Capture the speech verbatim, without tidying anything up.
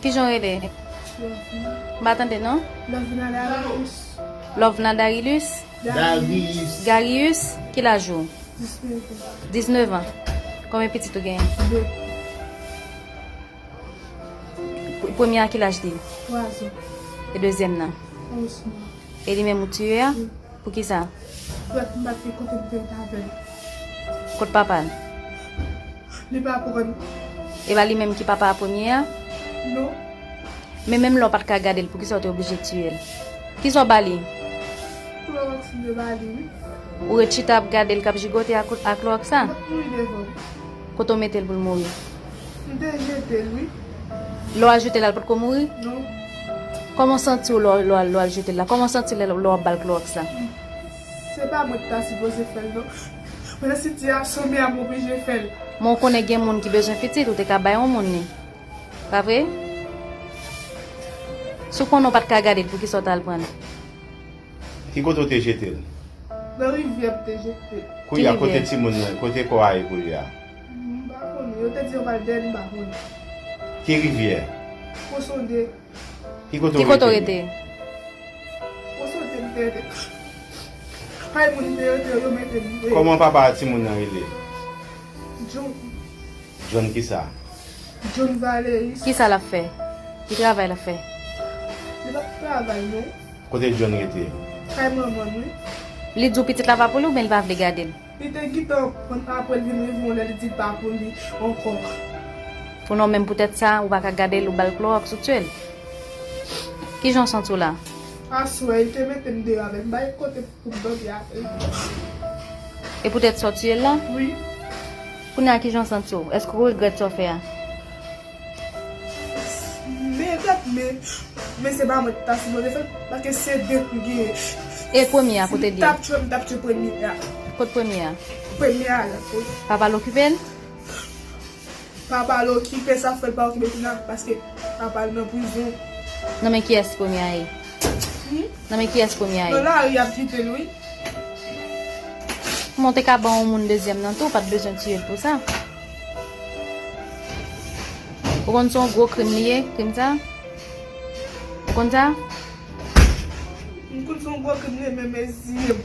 Kijan w rele? Lovina. M pa tande non. Lovina Darius. Lovna Darilus? Darius. Darius, ki laj ou? Diznèf an. Diznèf an. Konbyen pitit ou genyen? De. Premye a ki laj li? Twa zan. E dezyèm nan? Onz mwa. E li menm ou tiye a? Wi. Poukisa? Frè m pa t gen kote m te ret avè l. Kot papa l? Li pa konn. E pa li menm ki papa a premye a? Non. Men menm lè w pa t ka gade l, poukisa w te oblije tiye l? Kisa w ba li? Klowòks m te ba li, wi. Ou ret chita ap gade l k ap jigote ak, ak klowòks la? M t ap mouri devan m. Kote w mete l pou l mouri? M te jete l, wi. Lè w al jete l, l potko mouri? Non. Kòman w santi w lè w, lè w al, lè w al jete l la? Kòman w santi lè, lè w ap ba l klowòks la? Se pa mwen ki ta sipoze fè l, non. Men nan sitiyasyon m ye a, m oblije fè l. Men w konnen gen moun ki bezwen pitit, ou te ka bay yon moun li. Pa vre? Si w konnen w pa t ka gade l, poukisa w t al pran l? Ki kote w te jete l? Nan rivyè m te jete l. Kounye a, kote timoun nan, kote kò a ye kounye a? M pa konnen. Yo te di yo pral dèyè l, m pa konnen. Ki rivyè? Pwosonde. Ki kote w rete? Pwosonde m te rete. Kay moun m te rete, yo mete m. Kòman papa a timoun nan rele? John. John kisa? John Valeris. Kisa l ap fè? Ki travay l ap fè? Li p ap travay, non. Kote John rete? Kay manman l, wi. Li di w pitit la pa pou li oubyen li pa vle gade l? Li te gentan konn apre l vin rive yon lè li di l pa pou li ankò. Pou non, menm poutèt sa, ou pa ka gade l, ou ba l klowòks, ou tiye l. Kijan w santi w la? Aswè, li te mete m deyò avè l, m pa gen kote pou m dòmi avè l. E poutèt sa w tiye l la? Wi. Kounye a kijan w santi w? Èske w regrèt sa w fè a? Men, men, men se pa mwen ki ta sipoze fè l, paske se de m genyen. E premye a, kote l ye? Si m t ap tchwe, m t ap tchwe premye a. Kot premye a? Premye a la, wi. Papa l okipe l? Papa l okipe, sa fè l pa okipe Tina, paske papa l nan prizon. Nan men kiyès premye a ye? Hmm? Nan men kiyès premye a ye? Nan lari y ap kite l, wi. Men w te ka ban yon moun dezyèm nan tou, w pa t bezwen tiye l pou sa. Ou konn se yon gwo krim li ye, krim sa? Ou konn sa? M konn se yon gwo krim li ye, men mezire m.